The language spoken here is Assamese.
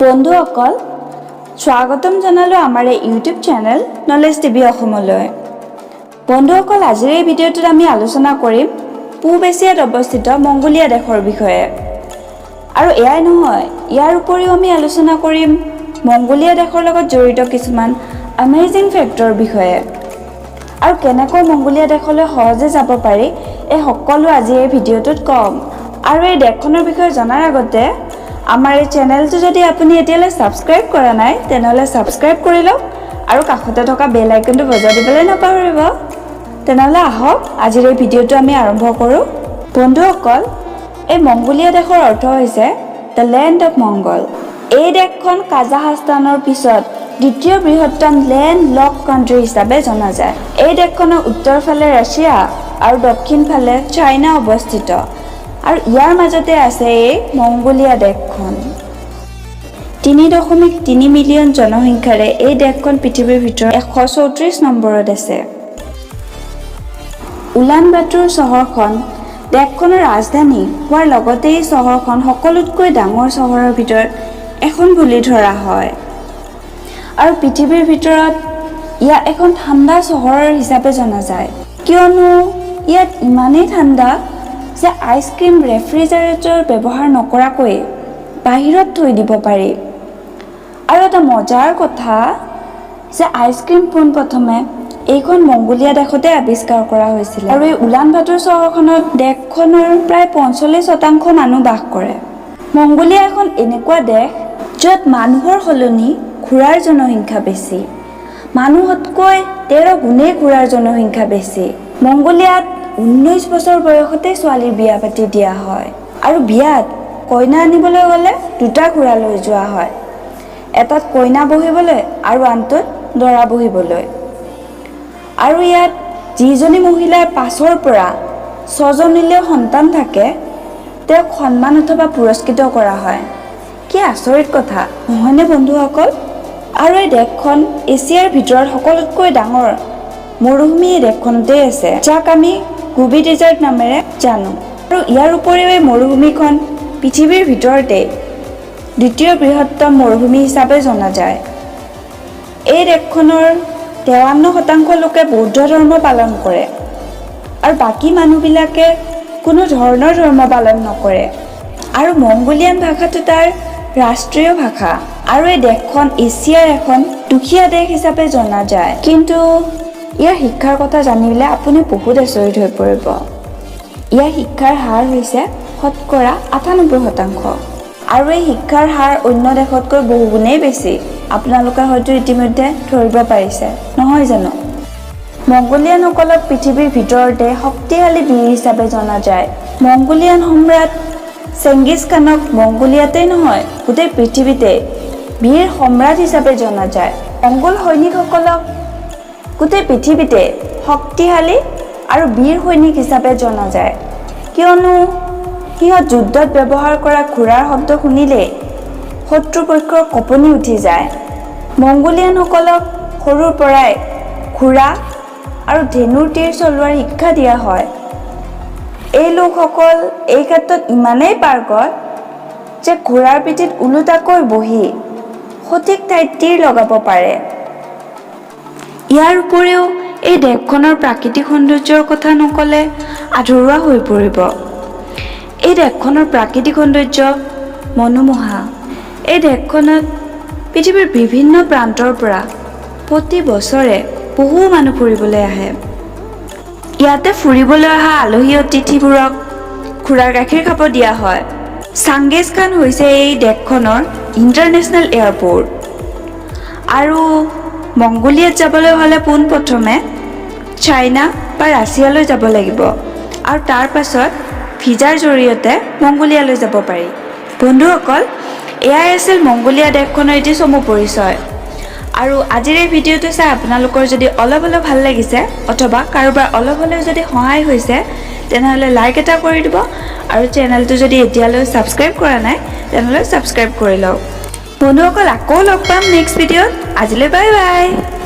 বন্ধুসকল, স্বাগতম জনালোঁ আমাৰ এই ইউটিউব চেনেল নলেজ টিভি অসমলৈ। বন্ধুসকল, আজিৰ এই ভিডিঅ'টোত আমি আলোচনা কৰিম পূব এছিয়াত অৱস্থিত মংগোলিয়া দেশৰ বিষয়ে। আৰু এয়াই নহয়, ইয়াৰ উপৰিও আমি আলোচনা কৰিম মংগোলিয়া দেশৰ লগত জড়িত কিছুমান এমেজিং ফেক্টৰ বিষয়ে আৰু কেনেকৈ মংগোলিয়া দেশলৈ সহজে যাব পাৰি, এই সকলো আজি এই ভিডিঅ'টোত ক'ম। আৰু এই দেশখনৰ বিষয়ে জনাৰ আগতে আমাৰ এই চেনেলটো যদি আপুনি এতিয়ালৈ ছাবস্ক্ৰাইব কৰা নাই, তেনেহ'লে ছাবস্ক্ৰাইব কৰি লওক আৰু কাষতে থকা বেল আইকনটো বজাই দিবলৈ নাপাহৰিব। তেনেহ'লে আহক, আজিৰ এই ভিডিঅ'টো আমি আৰম্ভ কৰোঁ। বন্ধুসকল, এই মংগোলিয়া দেশৰ অৰ্থ হৈছে the land of মংগল। এই দেশখন কাজাখাস্তানৰ পিছত দ্বিতীয় বৃহত্তম লেণ্ড লক কাণ্ট্ৰি হিচাপে জনা যায়। এই দেশখনৰ উত্তৰ ফালে ৰাছিয়া আৰু দক্ষিণ ফালে চাইনা অৱস্থিত আৰু ইয়াৰ মাজতে আছে এই মংগোলিয়া দেশখন। 3.3 মিলিয়ন জনসংখ্যাৰে এই দেশখন পৃথিৱীৰ ভিতৰত 134 নম্বৰত আছে। উলান বাটুৰ চহৰখন দেশখনৰ ৰাজধানী হোৱাৰ লগতে এই চহৰখন সকলোতকৈ ডাঙৰ চহৰৰ ভিতৰত এখন বুলি ধৰা হয় আৰু পৃথিৱীৰ ভিতৰত ইয়াক এখন ঠাণ্ডা চহৰ হিচাপে জনা যায়, কিয়নো ইয়াত ইমানেই ঠাণ্ডা যে আইচক্ৰীম ৰেফ্ৰিজাৰেটৰ ব্যৱহাৰ নকৰাকৈয়ে বাহিৰত থৈ দিব পাৰি। আৰু এটা মজাৰ কথা যে আইচক্ৰীম পোনপ্ৰথমে এইখন মংগোলিয়া দেশতে আৱিষ্কাৰ কৰা হৈছিলে। আৰু এই উলান বাটুৰ চহৰখনত দেশখনৰ প্ৰায় 45% মানুহ বাস কৰে। মংগোলিয়া এখন এনেকুৱা দেশ য'ত মানুহৰ সলনি ঘোঁৰাৰ জনসংখ্যা বেছি। মানুহতকৈ 13 গুণেই ঘোঁৰাৰ জনসংখ্যা বেছি। মংগোলিয়াত 19 বছৰ বয়সতে ছোৱালীৰ বিয়া পাতি দিয়া হয় আৰু বিয়াত কইনা আনিবলৈ গ'লে দুটা ঘোঁৰা লৈ যোৱা হয়, এটাত কইনা বহিবলৈ আৰু আনটোত দৰা বহিবলৈ। আৰু ইয়াত যিজনী মহিলাৰ পাঁচৰ পৰা ছজনীলৈ সন্তান থাকে, তেওঁক সন্মান অথবা পুৰস্কৃত কৰা হয়। কি আচৰিত কথা নহয়নে বন্ধুসকল? আৰু এই দেশখন এছিয়াৰ ভিতৰত সকলোতকৈ ডাঙৰ মৰুভূমি এই দেশখনতেই আছে, যাক আমি গোবি ডেজাৰ্ট নামেৰে জানো। আৰু ইয়াৰ উপৰিও এই মৰুভূমিখন পৃথিৱীৰ ভিতৰতে দ্বিতীয় বৃহত্তম মৰুভূমি হিচাপে জনা যায়। এই দেশখনৰ 53% লোকে বৌদ্ধ ধৰ্ম পালন কৰে আৰু বাকী মানুহবিলাকে কোনো ধৰণৰ ধৰ্ম পালন নকৰে। আৰু মংগোলিয়ান ভাষাটো তাৰ ৰাষ্ট্ৰীয় ভাষা। আৰু এই দেশখন এছিয়াৰ এখন দুখীয়া দেশ হিচাপে জনা যায়। কিন্তু ইয়াৰ শিক্ষাৰ কথা জানিলে আপুনি বহুত আচৰিত হৈ পৰিব। ইয়াৰ শিক্ষাৰ হাৰ হৈছে শতকৰা 98% আৰু এই শিক্ষাৰ হাৰ অন্য দেশতকৈ বহুগুণেই বেছি। আপোনালোকে হয়তো ইতিমধ্যে ধৰিব পাৰিছে, নহয় জানো? মংগোলিয়ানসকলক পৃথিৱীৰ ভিতৰতে শক্তিশালী বীৰ হিচাপে জনা যায়। মংগোলিয়ান সম্ৰাট চেংগিজ খানক মংগোলিয়াতেই নহয়, গোটেই পৃথিৱীতে বীৰ সম্ৰাট হিচাপে জনা যায়। মংগোল সৈনিকসকলক গোটেই পৃথিৱীতে শক্তিশালী আৰু বীৰ সৈনিক হিচাপে জনা যায়, কিয়নো সিহঁত যুদ্ধত ব্যৱহাৰ কৰা ঘোঁৰাৰ শব্দ শুনিলেই শত্ৰুপক্ষৰ কঁপনি উঠি যায়। মংগোলিয়ানসকলক সৰুৰ পৰাই ঘোঁৰা আৰু ধেনুৰ তীৰ চলোৱাৰ শিক্ষা দিয়া হয়। এই লোকসকল এই ক্ষেত্ৰত ইমানেই পাৰ্গত যে ঘোঁৰাৰ পিঠিত ওলোটাকৈ বহি সঠিক ঠাইত তীৰ লগাব পাৰে। ইয়াৰ উপৰিও এই দেশখনৰ প্ৰাকৃতিক সৌন্দৰ্যৰ কথা নক'লে আধৰুৱা হৈ পৰিব। এই দেশখনৰ প্ৰাকৃতিক সৌন্দৰ্য মনোমোহা। এই দেশখনত পৃথিৱীৰ বিভিন্ন প্ৰান্তৰ পৰা প্ৰতি বছৰে বহু মানুহ ফুৰিবলৈ আহে। ইয়াতে ফুৰিবলৈ অহা আলহী অতিথিবোৰক ঘোঁৰাৰ গাখীৰ খাব দিয়া হয়। চাংগেজ খান হৈছে এই দেশখনৰ ইণ্টাৰনেশ্যনেল এয়াৰপৰ্ট। আৰু মংগোলিয়াত যাবলৈ হ'লে পোনপ্ৰথমে চাইনা বা ৰাছিয়ালৈ যাব লাগিব আৰু তাৰ পাছত ভিজাৰ জৰিয়তে মংগোলিয়ালৈ যাব পাৰি। বন্ধুসকল, এয়াই আছিল মংগোলিয়া দেশখনৰ এটি চমু পৰিচয়। আৰু আজিৰ এই ভিডিঅ'টো চাই আপোনালোকৰ যদি অলপ হ'লেও ভাল লাগিছে অথবা কাৰোবাৰ অলপ হ'লেও যদি সহায় হৈছে, তেনেহ'লে লাইক এটা কৰি দিব আৰু চেনেলটো যদি এতিয়ালৈ ছাবস্ক্ৰাইব কৰা নাই, তেনেহ'লে ছাবস্ক্ৰাইব কৰি লওক। বন্ধুসকল, আকৌ লগ পাম নেক্সট ভিডিঅ'ত। আজিলৈ বাই বাই।